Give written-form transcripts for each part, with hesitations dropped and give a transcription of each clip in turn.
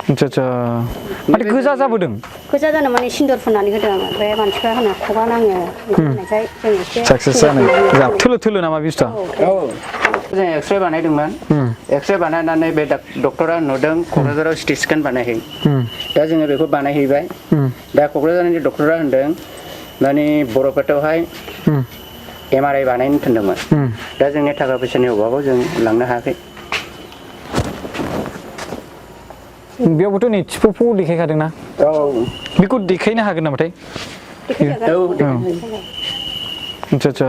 आच्छा माने गोजा जाबोदों गोजा जानो माने सिन्दुर फुननानै होदों आङो बे मानसिफ्रा होनो खबा नाङो होननायखाय जों एसे साक्सेस जानाय जा थुलो नामा बिस्था जों एक्सरे बानायदोंमोन एक्सरे बानायनानै बे डक्टरा नुदों क'क्राझाराव सिटि स्केन बानायहै दा जोङो बेखौ बानायहैबाय दा क'क्राझारनि डक्टरा होनदों माने बर'पेटायावहाय MRI बानायनो थिनदोंमोन दा जोंनि थाखा फैसानि अभाबाव जों लांनो हायाखै बेयावबोथ' नै थिफुफु देखायखादोंना औ बेखौ देखायनो हागोन नामाथाय आच्छा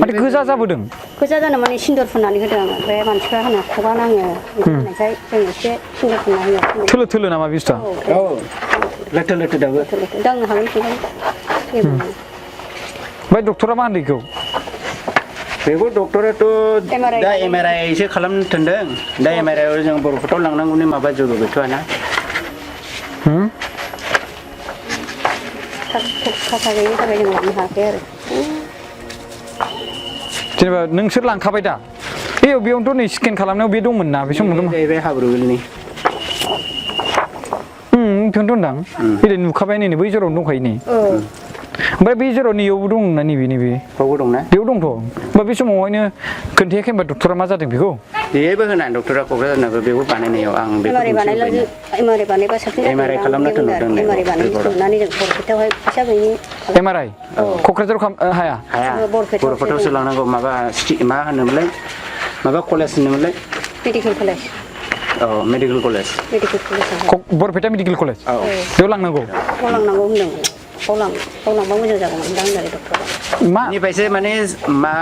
माने गोजा जाबोदों गोजा जानो माने सिन्दुर फुननानै होदों आङो बे मानसिफ्रा होनो खबा नाङो होननायखाय जों एसे सिन्दुर फुनना होयो थुलो नामा बिस्था औ लोथो दाबो दांनो हागोन ओमफ्राय डक्टरा मा होनदों बेखौ डक्टराथ' दा MRI सो खालामनो थिनदों दा MRI आव जों बर'पेटायाव लांनांगौनि माबा जेबो गैथ'आ ना थाखा गैयिनि थाखाय जों लांनो हायाखै आरो जेनेबा नोंसोर लांखाबाय दा बेयावनोथ' नै स्केन खालामनायाव बे दंमोन ना बे समाव जाहैबाय हाब्रुगिलनि बेखौनोथ' होनदां बे नुखाबाय नै बै जरावनो दंखायो नै ओमफ्राय बे जराव नैयावबो दं ना नैबे बावबो दंना बेयाव दंथ' होमबा बे समावहायनो खोन्थायाखै होनबा डक्टरा मा जादों बेखौ बेबो होना डक्टरा क'क्राझारनाबो बेखौ बानायनायाव आं MRI बानायबा साबसिन MRI खालामना दोनदों MRI बानायनानै जों बर'पेटायावहाय फैसा गैयि MRI क'क्राझाराव हाया बर'पेटायावसो लांनांगौ माबा मा होनोमोनलाय माबा कलेज होनोमोनलाय मेडिकेल कलेज औ medical college Barpeta medical college बेयाव लांनांगौ होनदोंमोन बावलांबा मोजां जागौमोन दां होननानै डक्टरा निफ्रायसो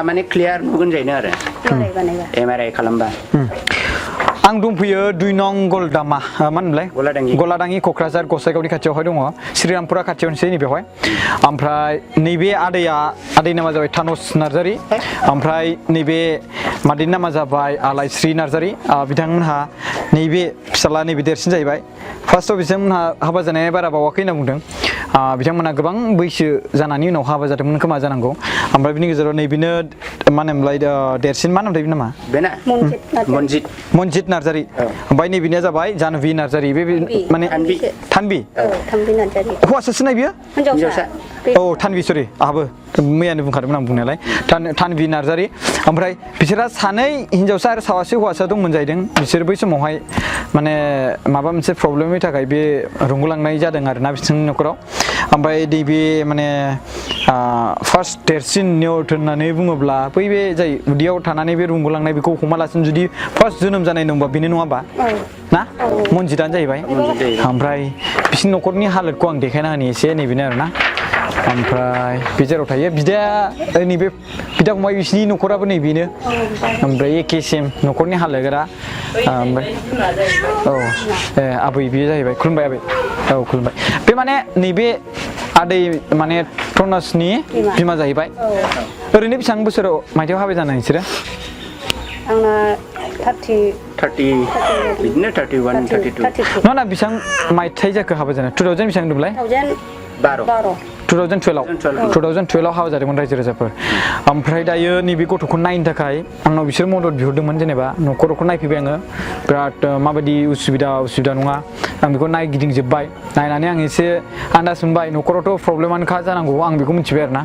माने क्लियार नुगोन जाहैनो आरो MRI खालामबा आं दंफैयो 2 नं गलदामा मा होनोमोनलाय गलादाङि क'क्राझार गसाइगावनि खाथियावहाय दङ श्रीरामपुरा खाथियावनोसै नैबेवहाय ओमफ्राय नैबे आदै नामा जाबाय थानस नार्जारि ओमफ्राय नैबे मादैनि नामा जाबाय आलायस्रि नार्जारि बिथांमोनहा नैबे फिसाला नैबे देरसिन जाहैबाय फार्स्टआव बिथांमोनहा हाबा जानाया बारा बावाखै होनना बुंदों बिथांमोनहा गोबां बैसो जानायनि उनाव हाबा जादोंमोन खोमा जानांगौ ओमफ्राय बिनि गेजेराव नैबेनो मा होनोमोनलाय देरसिन मा होनोमोनलाय नामा बेना मनजित नार्जारि ओमफ्राय नैबेनिया जाबाय जानभि नार्जारि बे माने थानभि नार्जारि हौवासासो नाय बियो औ थानभि सरि आहाबो मैयानो बुंखादोंमोन आं बुंनायालाय थानभि नार्जारि ओमफ्राय बिसोरहा सानै हिन्जावसा आरो सासे हौवासा दंमोन जाहैदों बिसोर बै समावहाय माने माबा मोनसे प्रब्लेमनि थाखाय बे रुंगुलांनाय जादों आरोना बिसोरनि न'खराव ओमफ्राय नैबे माने फार्स्ट देरसिन नियत होननानै बुङोब्ला बै बे जाय उदैयाव थानानै बे रुंगुलांनाय बेखौ हमालासिनो जुदि फार्स्ट जोनोम जानाय दंबा बेनो नङाबा ना मनजितआनो जाहैबाय ओमफ्राय बिसोरनि न'खरनि हालोदखौ आं देखायना होनि एसे नैबेनो आरोना ओमफ्राय बे जेराव थायो बिदाया नैबे बिदा फंबाय बिसिनि न'खराबो नैबेनो ओमफ्राय एके सेम न'खरनि हालोदा ओमफ्राय औ आबै बियो जाहैबाय खुलुमबाय आबै औ खुलुमबाय बे माने नैबे आदै माने टनासनि बिमा जाहैबाय ओरैनो बेसेबां बोसोराव मायथाइयाव हाबा जानाय नोंसोरो आंना 30 बिदिनो 31 32 नङा बेसेबां मायथाइ जाखो हाबा जानाय 2000 बेसेबां होनदोंमोनलाय 2012 आव हाबा जादोंमोन रायजो राजाफोर ओमफ्राय दायो नैबे गथ'खौ नायनो थाखाय आंनाव बिसोर मदद बिहरदोंमोन जेनेबा न'खरखौ नायफैबाय आङो बिराद माबायदि उसुबिदा नङा आं बेखौ नायगिदिंजोब्बाय नायनानै आं एसे आन्दाज मोनबाय न'खरावथ' प्रब्लेमानोखा जानांगौ आं बेखौ मिथिबाय आरोना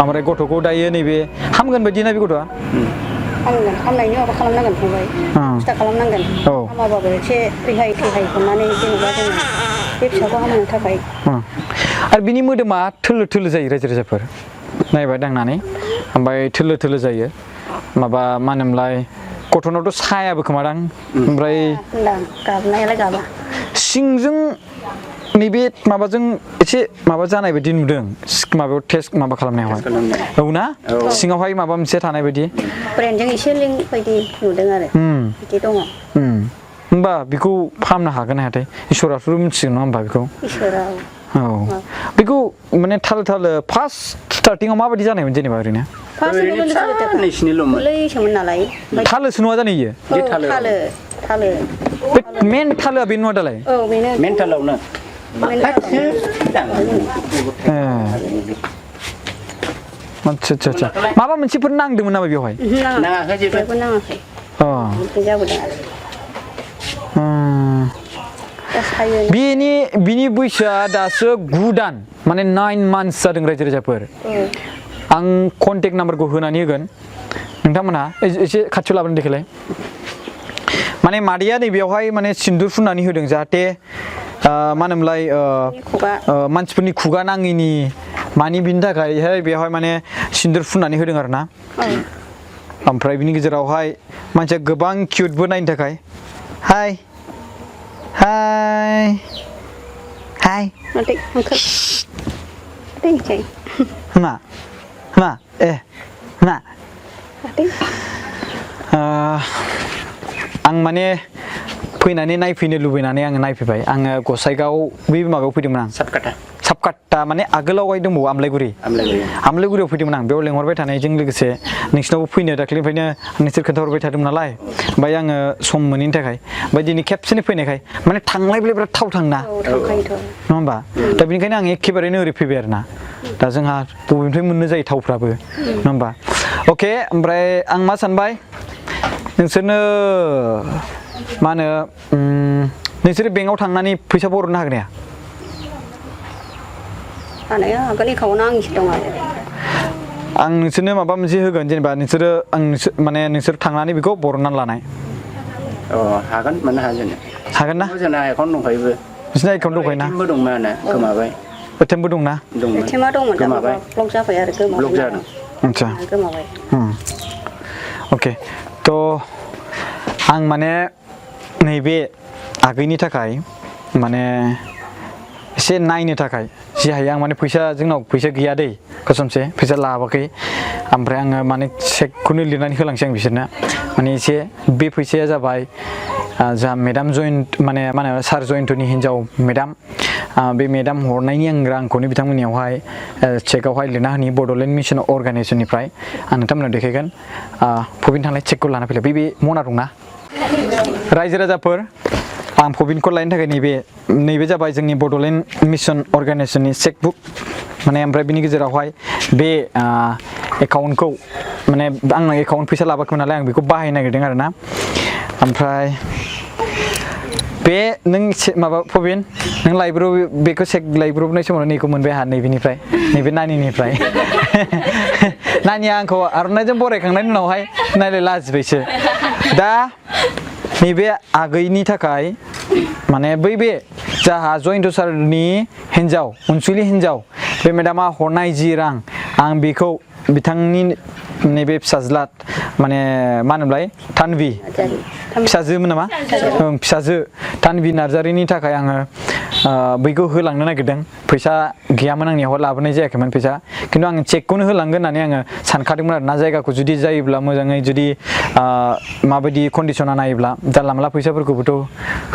ओमफ्राय गथ'खौ दायो नैबे हामगोन बायदि ना बे गथ'आ हामनायनि माबा खालामनांगोन फंबाय सेस्था खालामनांगोन हामाबाबो एसे रेहाय हरनानै जेनेबा जोङो बे फिसाखौ हामनो थाखाय आरो बिनि मोदोमा थोलो जायो रायजो राजाफोर नायबाय दांनानै ओमफ्राय थोलो जायो माबा मा होनोमोनलाय गथ'नावथ' सायाबो खोमादां ओमफ्राय गाबनायालाय गाबा सिंजों नैबे माबाजों एसे माबा जानाय बायदि नुदों माबायाव टेस्ट माबा खालामनायावहाय औ ना सिङावहाय माबा मोनसे थानाय बायदि ब्रेनजों एसे लिंक बायदि नुदों आरो बिदि दङ होमबा बेखौ फाहामनो हागोन ना हायाथाय इसोराथ' मिथिगोन नङा होमबा बेखौ इसोरा औ बेखौ माने थालो फार्स्ट स्टार्टिंआव माबायदि जानायमोन जेनेबा ओरैनो नैसिनिल'मोन नालाय थालोसो नङा जानो इयो थालो मेन थालोआ बे नङा दालाय औ बेनो मेन थालोआवनो आच्छा माबा मोनसेफोर नांदोंमोन नामा बेवहाय नाङाखै जेबो नाङाखै जाबोदों आरो बिनि बैसोआ दासो 9 दान माने 9 मान्थस जादों रायजो राजाफोर आं कन्टेक्ट नाम्बारखौ होनानै होगोन नोंथांमोनहा एसे खाथियाव लाबोनो देखायलाय माने मादैया नैबेयावहाय माने सिन्दुर फुननानै होदों जाहाथे मा होनोमोनलाय मानसिफोरनि खुगा नाङैनि मानि बिनि थाखायहाय बेवहाय माने सिन्दुर फुननानै होदों आरो ना ओमफ्राय बिनि गेजेरावहाय मानसिया गोबां किउटबो नायनो थाखाय हाय हाय हाय मा मा ए मा आं माने फैनानै नायफैनो लुबैनानै आङो नायफैबाय आङो गसाइगाव बै माबायाव फैदोंमोन आं साबकाट्टा माने आगोलावहाय दंबावो आमलायगुरियाव फैदोंमोन आं बेयाव लेंहरबाय थानायजों लोगोसे नोंसिनावबो फैनो दाख्लैनिफ्रायनो नोंसोर खोन्थाहरबाय थादोंमोन नालाय ओमफ्राय आङो सम मोनैनि थाखाय ओमफ्राय दिनै खेबसेनो फैनायखाय माने थांलाय फैलाय बिराद थाव थाङोना नङा होमबा दा बेनिखायनो आं एखेबारेनो ओरै फैबाय आरो ना दा जोंहा बबेनिफ्राय मोननो जायो थावफ्राबो नङा होमबा अके ओमफ्राय आं मा सानबाय नोंसोरनो मा होनो नोंसोरो बेंकआव थांनानै फैसा बर'नो हागोन ना हानाया हागोन एकाउन्टआ आंनिसो दं आरो आं नोंसोरनो माबा मोनसे होगोन जेनेबा नोंसोरो माने नोंसोर थांनानै बेखौ बर'नानै लानाय हागोन मानो हागोन ना जोंना एकाउन्ट दंखायोबो नोंसिना एकाउन्ट दंखायोना एटिएमबो दंमोन गोमाबाय एटिएमबो दंना एटिएमआ दंमोन गोमाबाय ब्लक जाबाय आरो ब्लक जादों आच्छा गोमाबाय अके थ' आं माने नैबे आगैनि थाखाय माने एसे नायनो थाखाय जि हायो आं माने जोंनाव फैसा गैया दै कसमसे फैसा लाबोयाखै ओमफ्राय आङो माने चेकखौनो लिरनानै होलांसै आं बिसोरनो माने एसे बे फैसाया जाबाय जा मेडाम जयन्त माने मा होनो सार जयन्तनि हिन्जाव मेडाम बे मेडाम हरनायनि आं रांखौनो बिथांमोननियावहाय चेकआवहाय लिरना होनि बड'लेण्ड मिसन अर्गानाइजेसननिफ्राय आं नोंथांमोननो देखायगोन फबिन थांलाय चेकखौ लाना फैलाय बे मना दंना रायजो राजाफोर आं फबिनखौ लायनो थाखाय नैबे जाबाय जोंनि बड'लेण्ड मिसन अर्गानाइजेसननि चेकबुक माने ओमफ्राय बिनि गेजेरावहाय बे एकाउन्टखौ माने आं एकाउन्ट फैसा लाबोयाखैमोन नालाय आं बेखौ बाहायनो नागिरदों आरो ना ओमफ्राय बे नों माबा फबिन नों बेखौ चेक लायब्रबनाय समाव नैखौ मोनबाय आंहा नैबे नानिनिफ्राय नानिया आंखौ आर'नाइजों बरायखांनायनि उनावहाय नायलाय लाजिबायसो दा नैबे आगैनि थाखाय माने बे जाहा जयन्त सारनि हिन्जाव अनसुलि हिन्जाव बे मेडामा हरनाय जि रां आं बेखौ बिथांनि नैबे फिसाज्ला माने मा होनोमोनलाय थानभि फिसाजोमोन नामा फिसाजो थानभि नार्जारिनि थाखाय आङो बैखौ होलांनो नागिरदों फैसा गैयामोन आंनियाव लाबोनाय जायाखैमोन फैसा खिन्थु आं चेकखौनो होलांगोन होननानै आङो सानखादोंमोन आरो ना जायगाखौ जुदि जायोब्ला मोजाङै जुदि माबायदि कन्डिसना नायोब्ला जानला मानला फैसाफोरखौबोथ'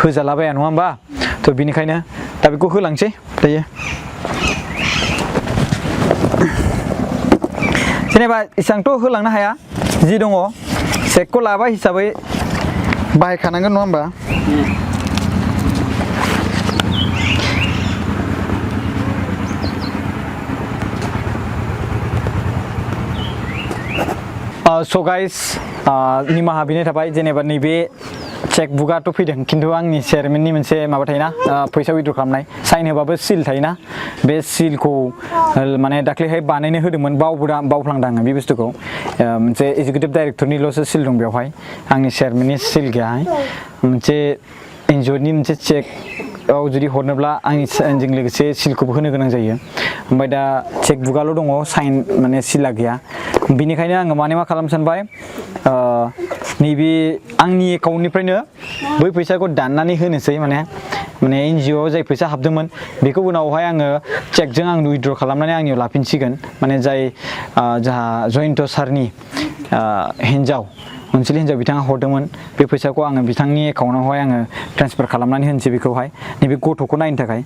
होजालाबाया नङा होमबा थ' बिनिखायनो दा बेखौ होलांसै दायो जेनेबा इसांथ' होलांनो हाया जि दङ चेकखौ लाबाय हिसाबै बाहायखानांगोन नङा होमबा स' गाइस निमाहा बिनाय थाबाय जेनेबा नैबे चेकबुकआथ' फैदों खिन्थु आंनि चेयारमेननि मोनसे माबा थायोना फैसा उइद्र खालामनाय साइन होबाबो सिल थायोना बे सिलखौ माने दाख्लैहाय बानायनो होदोंमोन बावफ्लांदों आङो बे बुस्थुखौ मोनसे एजुकेटिभ डाइरेक्टरनिल'सो सिल दं बेवहाय आंनि चेयारमेननि सिल गैयाहाय मोनसे एनजिअनि मोनसे चेकआव जुदि हरनोब्ला आंजों लोगोसे सिलखौबो होनो गोनां जायो ओमफ्राय दा चेकबुकआल' दङ साइन माने सिला गैया बिनिखायनो आङो माने मा खालामनो सानबाय नैबे आंनि एकाउन्टनिफ्रायनो बै फैसाखौ दाननानै होनोसै माने एनजिअआव जाय फैसा हाबदोंमोन बेखौ उनावहाय आङो चेकजों आं उइद्र खालामनानै आंनियाव लाफिनसिगोन माने जाय जाहा जयन्त सारनि हिन्जाव अनसुलि हिन्जाव बिथाङा हरदोंमोन बे फैसाखौ आङो बिथांनि एकाउन्टआवहाय आङो ट्रेन्सफार खालामनानै होनोसै बेखौहाय नैबे गथ'खौ नायनो थाखाय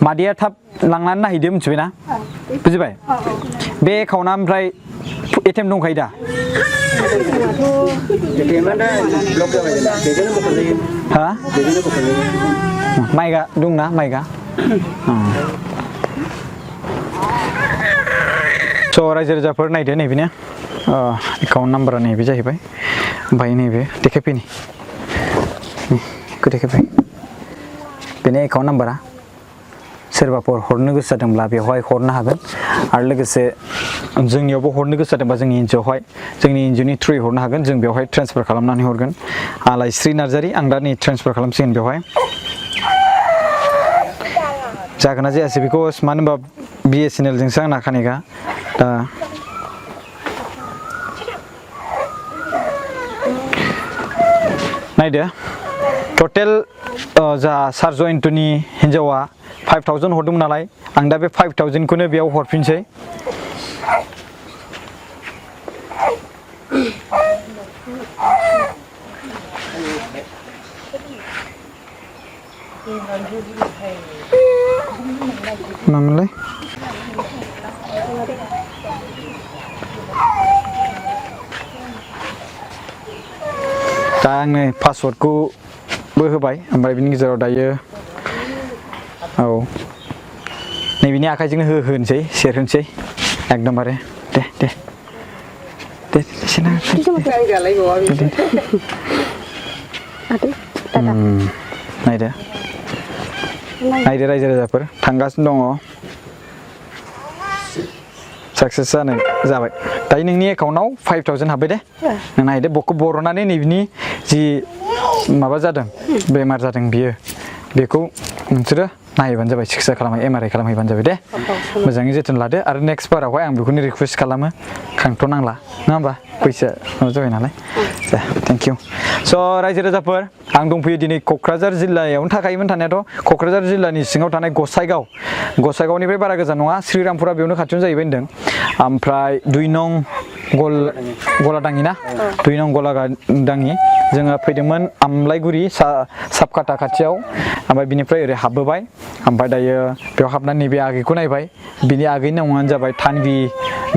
मादैया थाब लांनानै नायहैदो मिथिबायना बुजिबाय बे एकाउन्टआ ओमफ्राय एटिएम दंखायो दा हा माइगा दंना माइगा स' रायजो राजाफोर नायदो नैबेनो एकाउन्ट नाम्बारा नैबे जाहैबाय ओमफ्राय नैबे देखायफैनि देखायफै बेनि एकाउन्ट नाम्बारा सोरबाफोर हरनो गोसो जादोंब्ला बेवहाय हरनो हागोन आरो लोगोसे जोंनियावबो हरनो गोसो जादोंबा जोंनि एनजिअ'आवहाय जोंनि एनजिअ'नि थ्रुयै हरनो हागोन जों बेवहाय ट्रेन्सफार खालामनानै हरगोन आलायस्रि नार्जारी आं दा नै ट्रेन्सफार खालामसिगोन बेवहाय जागोन ना जायासै बेखौ मानो होनबा BSNL जोंसो आंना कानेक्टआ दा नायदो टटेल जा सार्ज एन्टनि हिन्जावा 5000 हरदोंमोन नालाय आं दा बे 5000 खौनो बेयाव हरफिनसै मामोनलाय दा आंनो पासवर्डखौबो होबाय ओमफ्राय बिनि गेजेराव दायो औ नैबेनि आखाइजोंनो होनोसै शेयार होनोसै एकदमबारे दे नायदो रायजो राजाफोर थांगासिनो दङ साक्सेस जाबाय दायो नोंनि एकाउन्टाव 5000 हाबबाय दे नों नायदो बखौ बर'नानै नैबेनि जि माबा जादों बेमार जादों बियो बेखौ नोंसोरो नायबानो जाबाय सिकित्सा MRI खालामहैबानो जाबाय दे मोजाङै जोथोन लादो आरो नेक्स्ट बारावहाय आं बेखौनो रिकुवेस्ट खालामो खांथ'नांला नङा होमबा बैसो जाबाय नालाय दे थेंक इउ स' रायजो राजाफोर आं दंफैयो दिनै क'क्राझार जिल्लायावनो थाखायोमोन थानायाथ' क'क्राझार जिल्लानि सिङाव थानाय गसाइगावनिफ्राय बारा गोजान नङा श्रीरामपुरा बेयावनो खाथियावनो जाहैबाय होनदों ओमफ्राय 2 नं गलादाङि ना 2 नं गलादाङि जोङो फैदोंमोन आमलाइगुरि साबकाटा खाथियाव ओमफ्राय बिनिफ्राय ओरै हाबबोबाय ओमफ्राय दायो बेयाव हाबनानै नैबे आगैखौ नायबाय बिनि आगैनि मुङानो जाबाय थानभि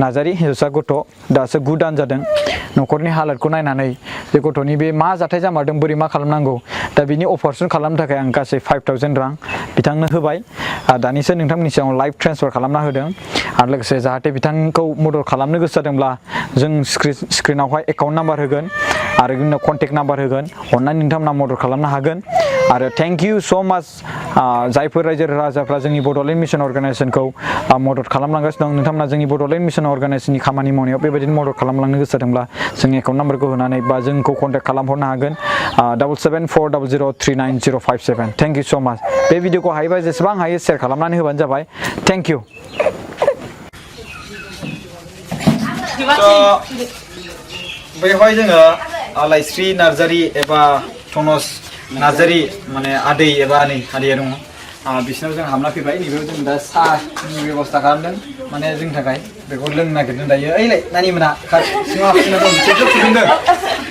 नार्जारी हिन्जावसा गथ' दासो 9 दान जादों न'खरनि हालोदखौ नायनानै बे गथ'नि बे मा जाथाय जामारदों बोरै मा खालामनांगौ दा बिनि अपारेसन खालामनो थाखाय आं गासै 5000 रां बिथांनो होबाय दानिसो नोंथांमोननि सिगाङाव लाइभ ट्रेन्सफार खालामना होदों आरो लोगोसे जाहाथे बिथांखौ मदद खालामनो गोसो जादोंब्ला जों स्क्रिनावहाय एकाउन्ट नाम्बार होगोन आरो बिनि कन्टेक्ट नाम्बार होगोन अननानै नोंथांमोना मदद खालामनो हागोन आरो थेंक इउ स' माच जायफोर रायजो राजाफ्रा जोंनि बड'लेण्ड मिसन अर्गानाइजेसनखौ मदद खालामलांगासिनो दं नोंथांमोना जोंनि बड'लेण्ड मिसन अर्गानाइजेसननि खामानि मावनायाव बेबायदिनो मदद खालामलांनो गोसो जादोंब्ला जोंनि एकाउन्ट नाम्बारखौ होनानै बा जोंखौ कन्टेक्ट खालामहरनो हागोन 7740039057 थेंक इउ स' माच बे भिडिअखौ हायोबा जेसेबां हायो शेयार खालामनानै होबानो जाबाय थेंक इउ बेवहाय जोङो आलायस्रि नार्जारी एबा थनस नार्जारी माने आदै एबा आदैया दङ बिसिनाव जों हाबना फैबाय नैबेयाव जों दा साहानि बेबस्था खालामदों माने जोंनि थाखाय बेखौ लोंनो नागिरदों दायो ओइलाय नानि मोना सिङाव हाबसिना दं बिसोरथ' फुदुंदों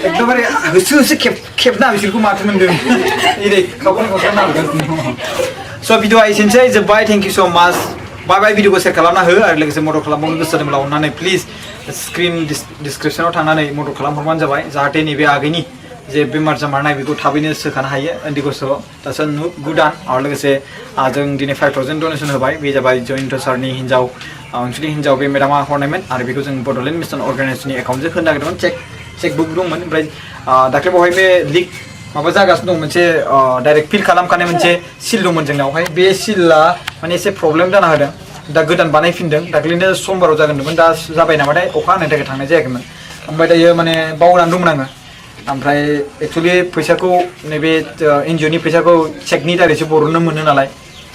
एकदमबारे होसो खेबना बिसोरखौ माथो मोन्दों ओरै खावखौनो नागिरगासिनो दङ स' भिडिअआ एसेनोसै जोब्बाय थेंक इउ स' माच बाय भिडिअखौ शेयार खालामना हो आरो लोगोसे मदद खालामबावनो गोसो जादोंब्ला अननानै प्लिज स्क्रिन डिसक्रिपसनाव थांनानै मदद खालामहरबानो जाबाय जाहाथे नैबे आगैनि जे बेमार जामारनाय बेखौ थाबैनो सोखानो हायो उन्दै गथ'आव दासो 9 दान आरो लोगोसे जों दिनै 5000 डनेसन होबाय बे जाबाय जयन्त सारनि हिन्जाव अनसुलि हिन्जाव बे मेडामा हरनायमोन आरो बेखौ जों बड'लेण्ड मिसन अर्गानाइजेसननि एकाउन्टजों होनो नागिरदोंमोन चेकबुक दंमोन ओमफ्राय दाख्लै बावहाय बे लिक माबा जागासिनो दं मोनसे डाइरेक्ट फिल खालामखानाय मोनसे सिल दंमोन जोंनावहाय बे सिला माने एसे प्रब्लेम जाना होदों दा गोदान बानायफिनदों दाख्लैनो समबाराव जागोन होनदोंमोन दा जाबाय नामाथाय अखा हानायनि थाखाय थांनाय जायाखैमोन ओमफ्राय दायो माने बावनानै दंमोन आङो ओमफ्राय एक्चुअलि फैसाखौ नैबे एनजिअनि फैसाखौ चेकनि दारैसो बरननो मोनो नालाय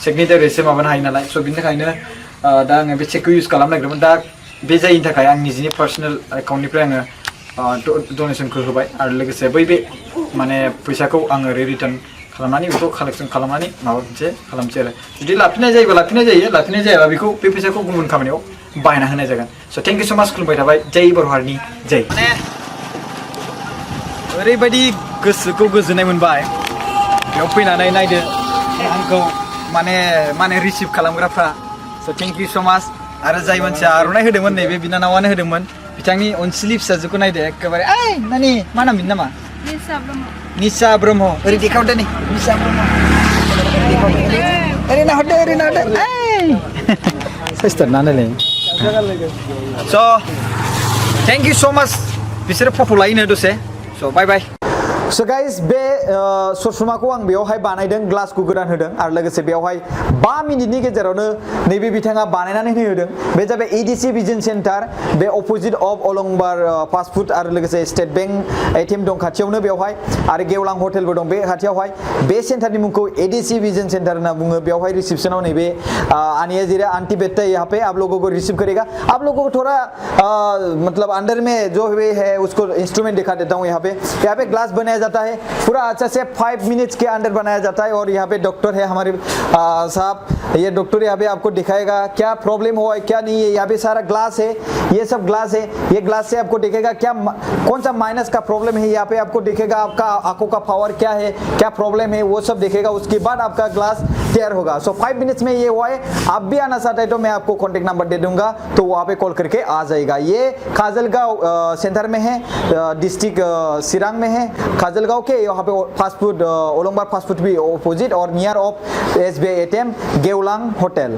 चेकनि दारैसो माबानो हायो नालाय स' बिनि थाखायनो दा आङो बे चेकखौ इउज खालामनो नागिरदोंमोन दा बे जायैनि थाखाय आं निजिनि पार्सनेल एकाउन्टनिफ्राय आङो डनेसनखौ होबाय आरो लोगोसे बै बे माने फैसाखौ आङो रिटार्न खालामनानै बेखौ कालेक्सन खालामनानै माबा मोनसे खालामसै आरो जुदि लाफिननाय जायोबा लाफिननाय जायो लाफिननाय जायाबा बेखौ बे फैसाखौ गुबुन खामानियाव बाहायना होनाय जागोन स' थेंक इउ स' माच खुलुमबाय थाबाय जय बर' हारिनि जय माने ओरैबायदि गोसोखौ गोजोननाय मोनबाय बेयाव फैनानै नायदो आंखौ माने रिसिभ खालामग्राफ्रा स' थेंक इउ स' माच आरो जाय मानसिया आर'नाइ होदोंमोन नैबे बिनानावानो होदोंमोन बिथांनि अनसुलि फिसाजोखौ नायदो एखेबारे ओइ नानि मा नाम बिनि नामा निसा ब्रह्म ओरै देखावदो नै निसा ब्रह्म ओरै नाहरदो ओइ सेस्टारनानै स' थेंक इउ स' माच बिसोरो फट' लायोनो दसे स' बाय So guys बे ससमाखौ आं बेयावहाय बानायदों ग्लासखौ गोदान होदों आरो लोगोसे बेयावहाय 5 मिनिटनि गेजेरावनो नैबे बिथाङा बानायनानै होदों बे जाबाय एडिसि भिजन सेन्टार बे अपोजिट अफ अलंबार फास्ट फुड आरो लोगोसे स्टेट बैंक एटिएम दं खाथियावनो बेयावहाय आरो गेवलां हटेलबो दं बे खाथियावहाय बे सेन्टारनि मुंखौ एडिसि भिजन सेंटर होनना बुङो बेयावहाय रिसेप्शनाव नैबे आनिया जिरा आंटी बैठता है यहाँ पे आप लोगों को रिसीव करेगा आप लोगों को थोड़ा मतलब अंदर में जो भी है उसको इंस्ट्रूमेंट दिखा देता हूँ यहाँ पे ग्लास बनाया जाता है पूरा अच्छा से 5 मिनट्स के अंदर बनाया जाता है और यहाँ पे डॉक्टर है हमारे साहब ये डॉक्टर यहाँ पे आपको दिखाएगा क्या प्रॉब्लम हुआ है क्या नहीं है यहाँ पे सारा ग्लास है ये सब ग्लास है ये ग्लास से आपको दिखेगा क्या कौन सा माइनस का प्रॉब्लम है यहाँ पे आपको दिखेगा आपका आंखों का पावर क्या है क्या प्रॉब्लम है वो सब दिखेगा उसके बाद आपका ग्लास तैयार होगा सो 5 मिनट्स में ये हुआ है आप भी आना चाहते हैं तो मैं आपको कॉन्टेक्ट नंबर दे दूंगा तो वहाँ पे कॉल करके आ जाएगा ये खाजलगांव सेंटर में है डिस्ट्रिक्ट सिरांग में है खाजलगांव के यहाँ पे फास्ट फूड ओलंबार फास्ट फूड भी अपोजिट और नियर ऑफ SBI ATM गेवलांग होटल